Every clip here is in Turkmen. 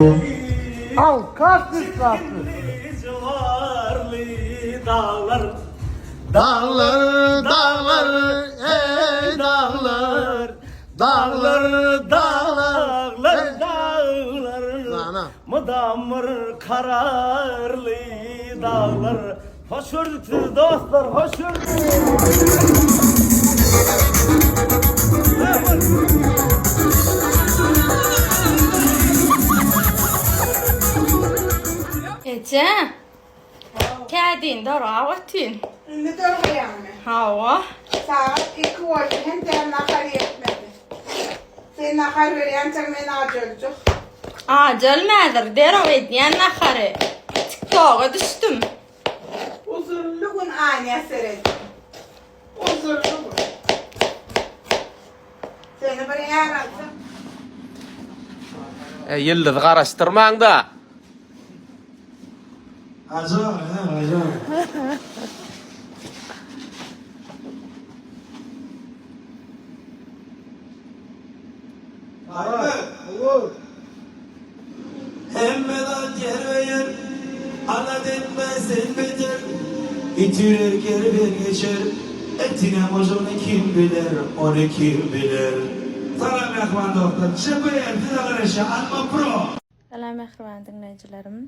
Alkaş israfçy. Daglar, daglar, ey daglar, daglar, daglar, daglar, mydamyr kararly daglar. Hoş gördük sizi dostlar, hoş gördük. Eje. Kädini dorgap otyryn. Indi dorgaýaňmy? Hawa. Sagat 2 boldy, hentägem nahar ýetmedi. Sen nahar berýänçäň men aç öljek. Aç ölmädir, derrew edýän nahary. Tiktoga düşdüm. Uzynly gün aýna seretdim. Uzynly gün. Seni bir är alsa. E, ýyldyzy garaşdyrmaň-da. Aja, he, aja. Hemme zat ýerbe-ýer, Alad etme sen beter, It ürer kerwen geçer, Etine myžygyny kim biler, Ony kim biler. Salam mähriban dostlar, JBL size garaşýar, Alma Pro! Salam mähriban diňleýjilerim.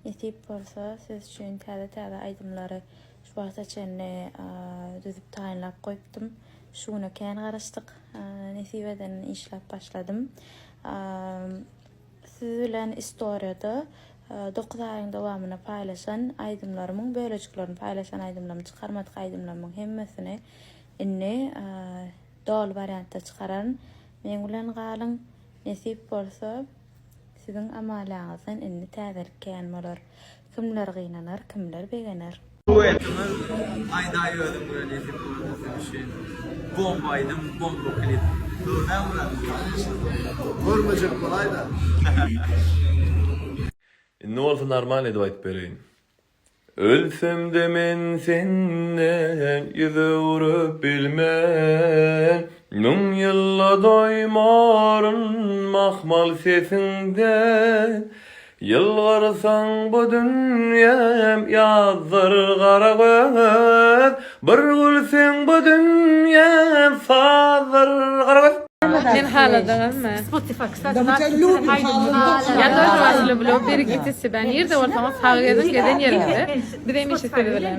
Nesip bolsa siz üçin täze täze aýdymlary şu wagta çenli düzüp taýynlap goýupdym. Şu güne kän garaşdyk. Nesip edenini işläp başladym. Siz bilen istoriýada 9 aýyň dowamynda paýlaşan aýdymlarymyň bölejiklerini paýlaşan aýdymlarymy çykarmadyk aýdymlarymyň hemmesini indi doly wariantda çykararyn. Meň bilen galyň. Nesip bolsa siziň amalaňyzdan indi täzelik kän bolar. Kimler gynanar, kimler begener. Duetimiz Aýdaý özüň bilen nesip bolsa siz üçin bomba aýdym bomba klip. Dogry dälmi Myrat? Görmejek bolaýda. Indi bolsa normal edip aýdyp bereýin. Ölsemde men senden ýüz öwrüp bilmen Müň ýylda doýmaryn mahmal sesiňden Ýylgyrsaň bu dünýäm ýazdyr gara göz Bir gülseň bu dünýäm sazdyr gara göz. Men haladyňyzmy? Я тоже вас люблю. Берегите себя. Nirde bolsaňyz sag geziň, gezen ýeriňizde. Biz hemişe siz bilen.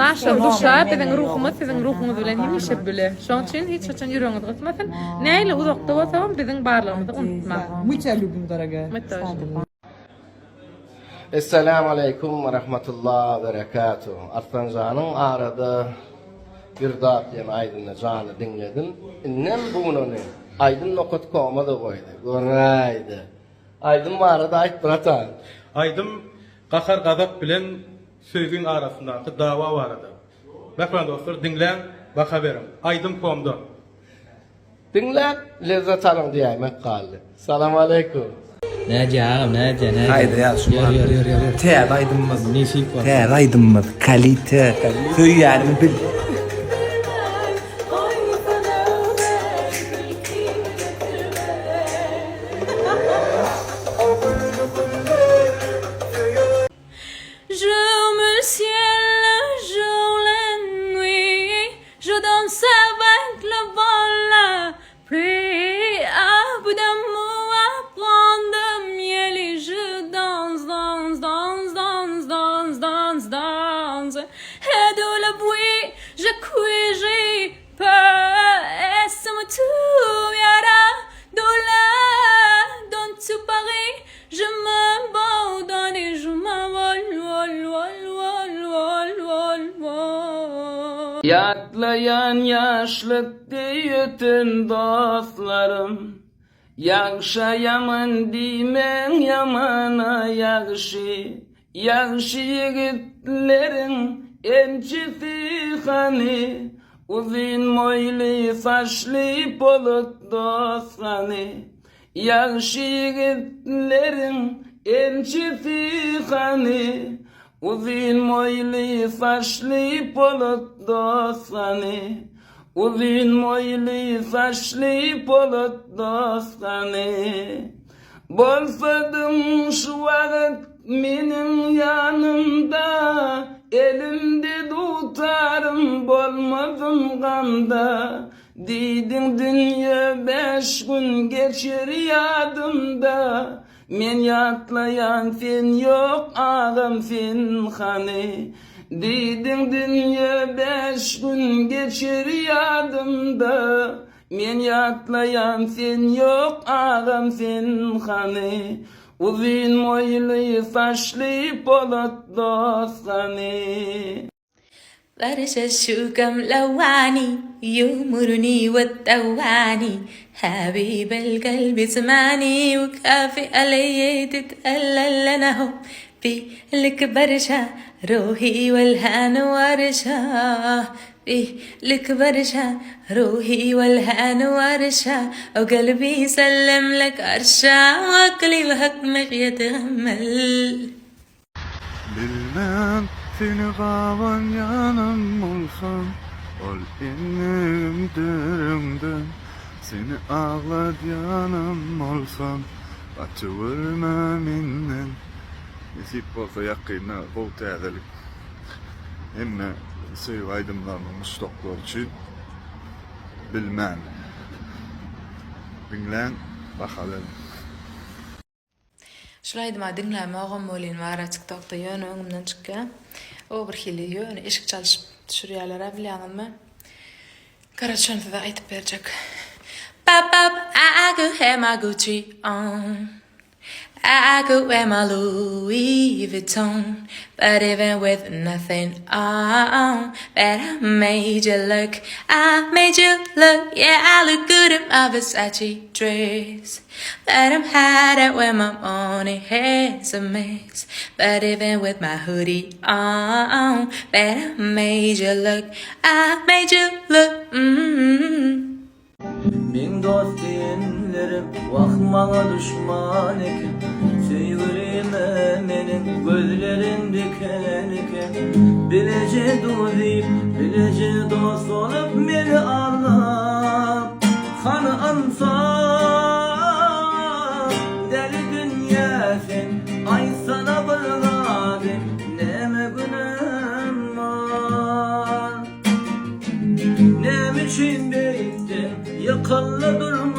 Naša duşa, biziň ruhumyz siziň ruhuňyz bilen hemişe bile. Şonuň üçin hiç haçan ýüregiňiz gysmasyn. Nähili uzakda bolsagam biziň barlygymyzy unutmaň. Мы тебя любим, дорогая. Мы тоже. Essalamu aleýkum we rahmatullah we berekatuh. Arslanjanyň arada Girdap diýen aýdymyny janly diňledim. Indem bu gün ony aýdym nokat koma-da goýdy. Göräýdi. Aýdym barada aýt bratan. Aýdym gahar-gazap bilen söýgiň arasyndaky dawa barada. Mähriban dostlar diňläň, baha beriň. Aýdym komda. Diňläp lezzet alyň diýäýmek galdy. Salam aleýkum. Nädýä agam nädýä nädýä. Haýda ýaz şu Ýör ýör ýör ýör ýör. Täze aýdymymyz. Nesip bolsa. Täze aýdymymyz kalite. Söýýänimi bil. J'aime le ciel, jour la nuit, je danse avec le vent, la pluie. Un peu d'amour à prendre miel et je danse, danse, danse, danse, danse, danse, danse. Et de la bruit, je crie, j'ai peur. Et ça me tuera de là dont tu paries. Je m'abandonne et je m'envole, vol, vol, vol, vol, vol, vol. Ýatlaýan ýaşlyk deý öten dostlarym, Ýagşa ýaman diýmäň ýamana ýagşy, Ýagşy ýigitleriň ençesi hany, Uzyn boýly saçly polat dost hany, Ýagşy ýigitleriň ençesi hany, Uzyn boýly saçly polat dost hany, Uzyn boýly saçly polat dost hany. Bolsadyň şu wagt meniň ýanymda, Elimde dutarym bolmadym gamda. Diýdiň dünýe bäş gün geçer ýadymda, Men ýatlaýan sen ýok agam sen hany. Diýdiň dünýe bäş gün geçer ýadymda, Men ýatlaýan sen ýok agam sen hany. Uzyn boýly saçly polat dost hany. برشا الشوكة ملوعني يمرني وتوعني حبيب القلب اسمعني وكافي علي تتقلل انا هو في لك برشا روحي والهان ورشا في لك برشا روحي والهان ورشا وقلبي سلم لك عرشا وعقلي وحكمك يتغمل Bilmän seni gaban ýanam bolsam, Ol eňegimdir öňden. Seni agladýanam bolsam, Gaty görme menden. Nesip bolsa ýakynda gowy täzelik. Hemme söýgi aýdymlarynyň muşdaklary üçin Bilmän. Diňläň, baha beriň. Şul aýdyma diňlämogam welin bara tiktokda ýöne öňümden çykýa. O bir hili ýöne eşik çalyşyp düşürýälerä bilýäňizmi. Garaç şony size aýdyp berjek. Pop pop I could have my Gucci on I could wear my Louis Vuitton But even with nothing on Bet I made you look I made you look Yeah I look good in my Versace dress But I'm hiding when my money has a mess. But even with my hoodie on, bet I made you look. I made you look. Mm-hmm. Meň dost diýenlerim wah maňa duşman eken Söýgülime meniň gözlerim diken eken Bileje duz iýip, bileje dost bolup meni aldap Hany ynsap Däli dünýä sen aýtsana bir zady Näme günäm bar Näme üçin beýtdiň ýykyldy durmuşym.